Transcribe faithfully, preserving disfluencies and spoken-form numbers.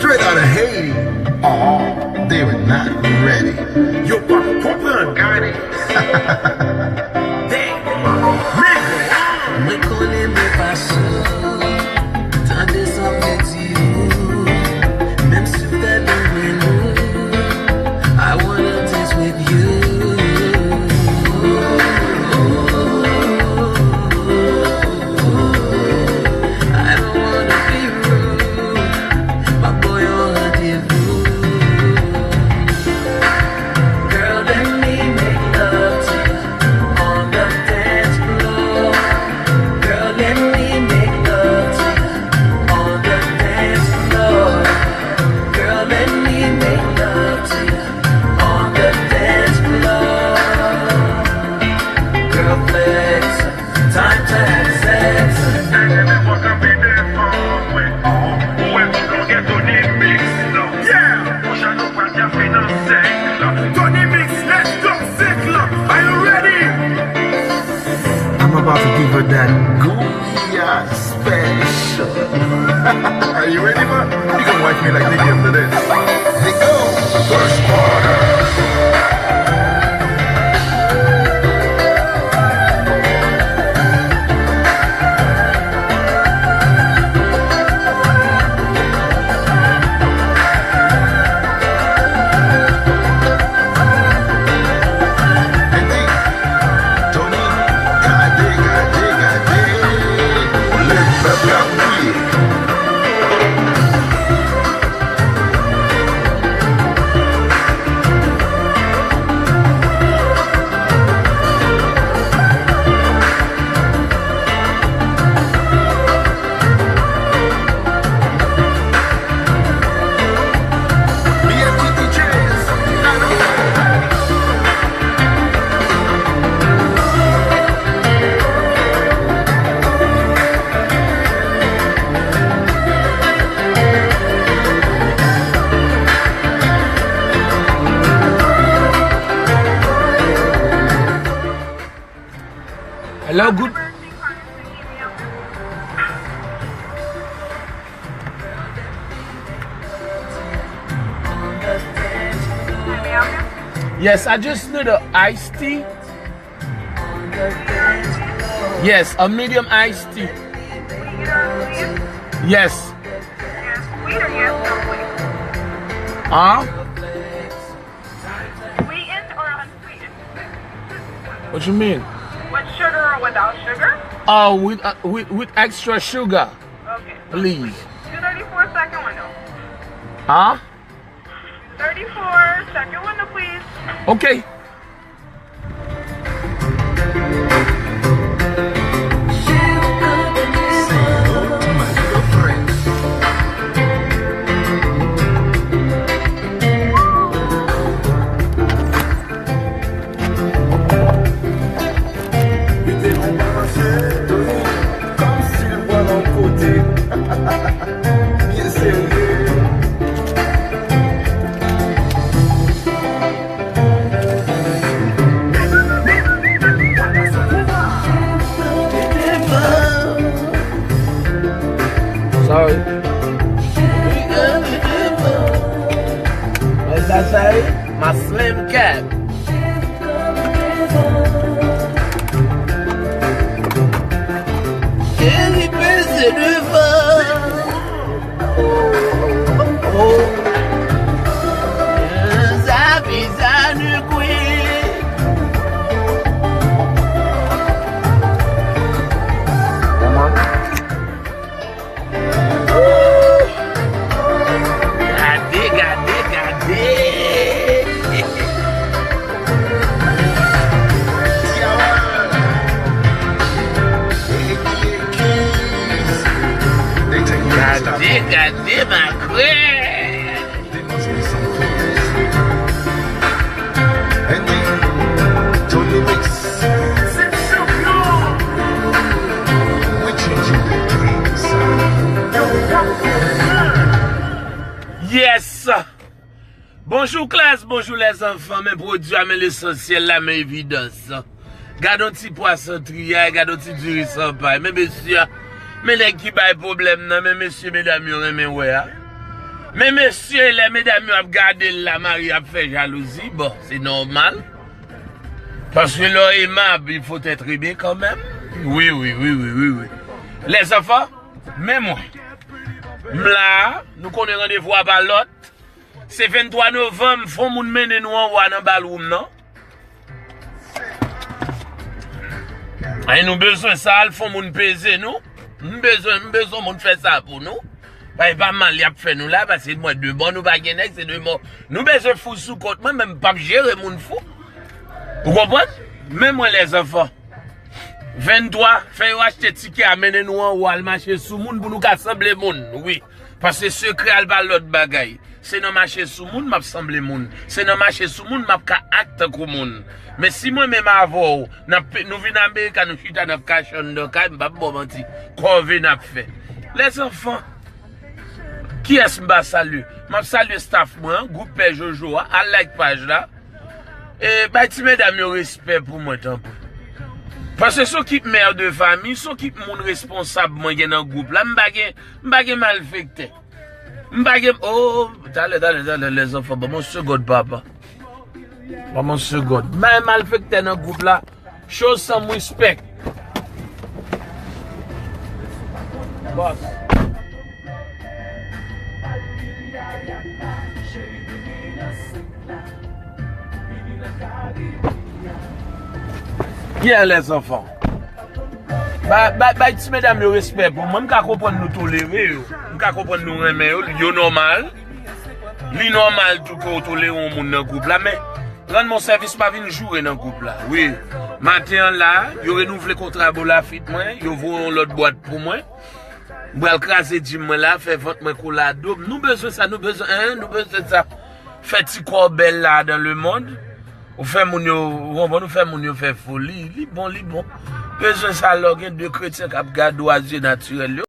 Straight out of Haiti. Oh, they were not ready. Yo p ap konprann. Got it. Damn. Mwen konnen mwen pa sou. Tande sa m te di ou. Menm si w tèlman renmen, I wanna dance with you. I don't wanna be rude. My boy, on rendez-vous. Girl, let me make love to you on the dance floor. Girl, let me make love to you on the dance floor. Girl, let me make love to you on the dance floor. Girl, flex. Time to have sex. Ou wè tout longè Tony Mix la. Yeah! Pwochèn nou pral jape nan sèk la. Tony Mix, let's go, sèk la. Are you ready? I'm about to give her that Goya special. Are you ready, man? You gonna wife me like Nicki after this. Let's go. First quarter. Tony, gade, gade, gade, lè pèp la kriye. Hello, good. Yes, I just need a iced tea. Yes, a medium iced tea. Yes. Huh? Sweetened or unsweetened? What you mean? With sugar or without sugar? Oh, with, uh, with, with extra sugar. Okay. Please. Two thirty-four, second window. Huh? Thirty-four, second window, please. Okay. Li te yon balanse, Tony, kòmsi l pran nan kote. Byen serye. Sorry. Wè sa, sa ye? My slim cap. Cheri, peze devan. Oh. Sa bizarre, kwi. Gade, gade, gade. Gade, gade, makwè. They must be some fools. And then, Tony Mix. We changing the game, son. Yes. Bonjou klas, bonjou lèzanfan, men pwodui a, men lesansyèl la, men evidans. Gad on ti pwa san triyay, gad on ti diri san pay. Men mesye, men nèg ki bay pwoblèm nan, men mesye, medam yo renmen wè a. Men mesye, lè medam yo ap gade l la, mari ap fè jalouzi, bon, se nòmal. Paske lè w emab, il faut être aimé quand même. Wi, wi, wi, wi, wi, wi. Lèzanfan, men mwen. M la, nou konnen randevou a pa lòt. Se venntwa novanm, fò moun mennen nou anwo a nan ballroom nan. Ay, nou bezwen sa, al fò moun peze nou. M bezwen, m bezwen moun fè sa pou nou. Pa, e pa mal y ap fè nou la, paske mwen de bò nou pa gen nèg, se de bò. Nou bezwen fou sou kont mwen, men m p ap jere moun fou. Ou konprann? Men mwen lèzanfan. Venntwa, fè yo achte tikè a, mennen nou anwo, al mache sou moun pou nou ka sanble moun, wi. Paske sekrè a l pa lòt bagay. Se nan mache sou moun m ap sanble moun. Se nan mache sou moun m ap ka ak tankou moun. Men si mwen menm avè w, n ap, nou vin Amerika, nou chita, n ap kache anndan kay, m p ap ba w manti. Kòve n ap fè. Lèzanfan, kiyès m pa salye? M ap salye staff mwen an, gwoup Pè Jojo a, al like paj la. E bay ti medam yo respè pou mwen, tanpri. Paske se yon kip mè de fami, se yon kip moun responsab mwen gen nan gwoup la. M pa gen, m pa gen malfektè. M pa gen, oh, talè, talè, talè, lèzanfan, ban m yon segond, papa. Ban m yon segond. M pa gen malfektè nan gwoup la. Show some respect. Boss. Yeah, lèzanfan. Bay, bay, bay ti medam yo respè pou mwen. M ka konprann nou tolere yo. M ka konprann nou renmen yo. Yo nòmal. Li nòmal tou ke w tolere yon moun nan gwoup la, men rann mwen sèvis, pa vin joure nan gwoup la. Wi. Maten an la, yo renouvle kontra Bolafit mwen, yo voye yon lòt bwat pou mwen. M pral kraze djim mwen la, fè vant mwen koule a do m. Nou bezwen sa, nou bezwen, en, nou bezwen sa. Fè ti kò bèl la dan lemond. Ou fè moun yo, ou konprann, ou fè moun yo fè foli. Li bon, li bon. Bezwen sa lè w gen de kretyen k ap gade w a zye natirèl yo.